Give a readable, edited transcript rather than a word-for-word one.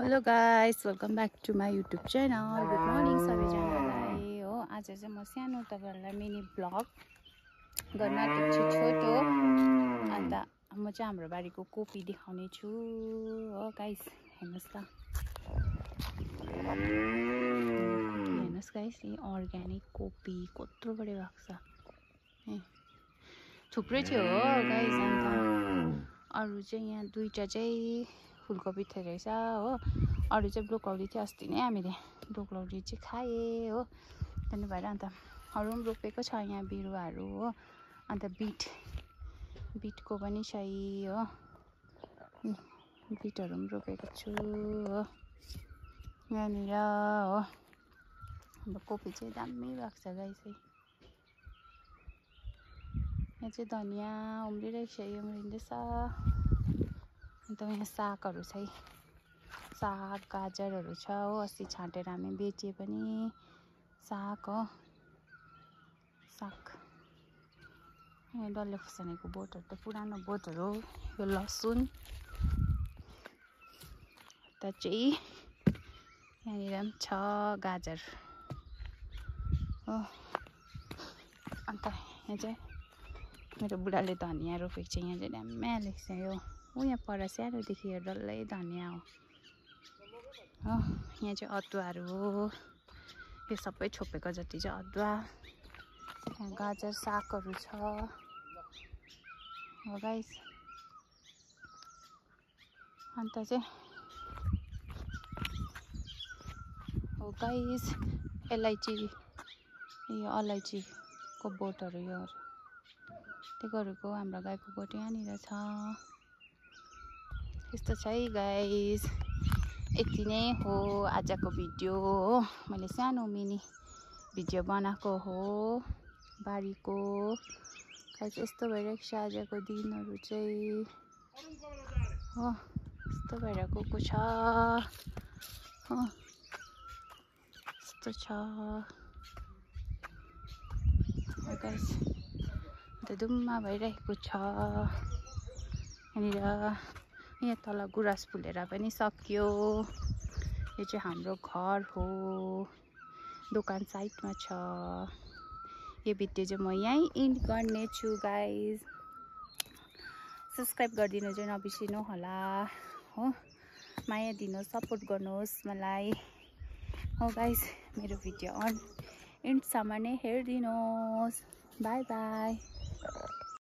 Hello guys, welcome back to my YouTube channel. Good morning सबैजनालाई हो। आज चाहिँ म सानो तपाईँहरूलाई मिनी ब्लग गर्न आँटेको छु, छोटो। अन्त म चाहिँ हाम्रो बारीको कोपी देखाउने छु हो गाइस। हेर्नुहोस् त, हेर्नुहोस् गाइस, यी अर्ग्यानिक कोपी कत्रो बढी भएको छ ए, थुप्रै थियो हो गाइस। अन्त अरू चाहिँ यहाँ दुईवटा चाहिँ फुलकोपी थियो रहेछ हो, अरू चाहिँ ब्रोकौली थियो। अस्ति नै हामीले ब्रोकौली चाहिँ खाएँ हो, त्यही भएर अन्त अरू पनि रोपेको छ यहाँ बिरुवाहरू हो। अन्त बिटको पनि छ हो, बिटहरू पनि रोपेको छु हो यहाँनिर हो। अब कोपी चाहिँ दामी भएको छ गाइस। यहाँ चाहिँ धनियाँ उम्रिरहेछ, उम्रिँदैछ। अन्त यहाँ सागहरू छ, साग गाजरहरू छ हो। अस्ति छाँटेर हामी बेचे पनि साग हो, साग। यहाँ डल्ले खुर्सानीको बोटहरू त पुरानो बोटहरू हो। यो लसुन त चाहिँ यहाँनिर पनि छ, गाजर हो। अन्त यहाँ चाहिँ मेरो बुढाले धनियाँ रोपेको छ। यहाँ चाहिँ ड्याम्मै हालेको छ यो। यहाँ पर सानोदेखि यो डल्लै धनियाँ हो। यहाँ चाहिँ अदुवाहरू हो, यो सबै छोपेको जति चाहिँ अदुवा। यहाँ गाजर सागहरू छ हो गाइस। अन्त चाहिँ हो गाइस, अलैँचीको बोटहरू यो त्योहरूको हाम्रो गाईको गोठ यहाँनिर छ। यस्तो छ है गाइस। यति नै हो आजको भिडियो हो। मैले सानो मिनी भिडियो बनाएको हो बारीको गाइस। यस्तो भइरहेको छ आजको दिनहरू चाहिँ हो, यस्तो भएर गएको छ हो, यस्तो छ गाइस। अन्त धुम्मा भइरहेको छ यहाँनिर। यहाँ तल गुराँस फुलेर पनि सक्यो। यो चाहिँ हाम्रो घर हो, दोकान साइडमा छ। यो भिडियो चाहिँ म यहीँ इन्ड गर्नेछु गाइस। सब्सक्राइब गरिदिनु चाहिँ नबिर्सिनु होला हो। माया दिनु, सपोर्ट गर्नुहोस् मलाई हो गाइस। मेरो भिडियो इन्डसम्म नै हेरिदिनुहोस्। By by.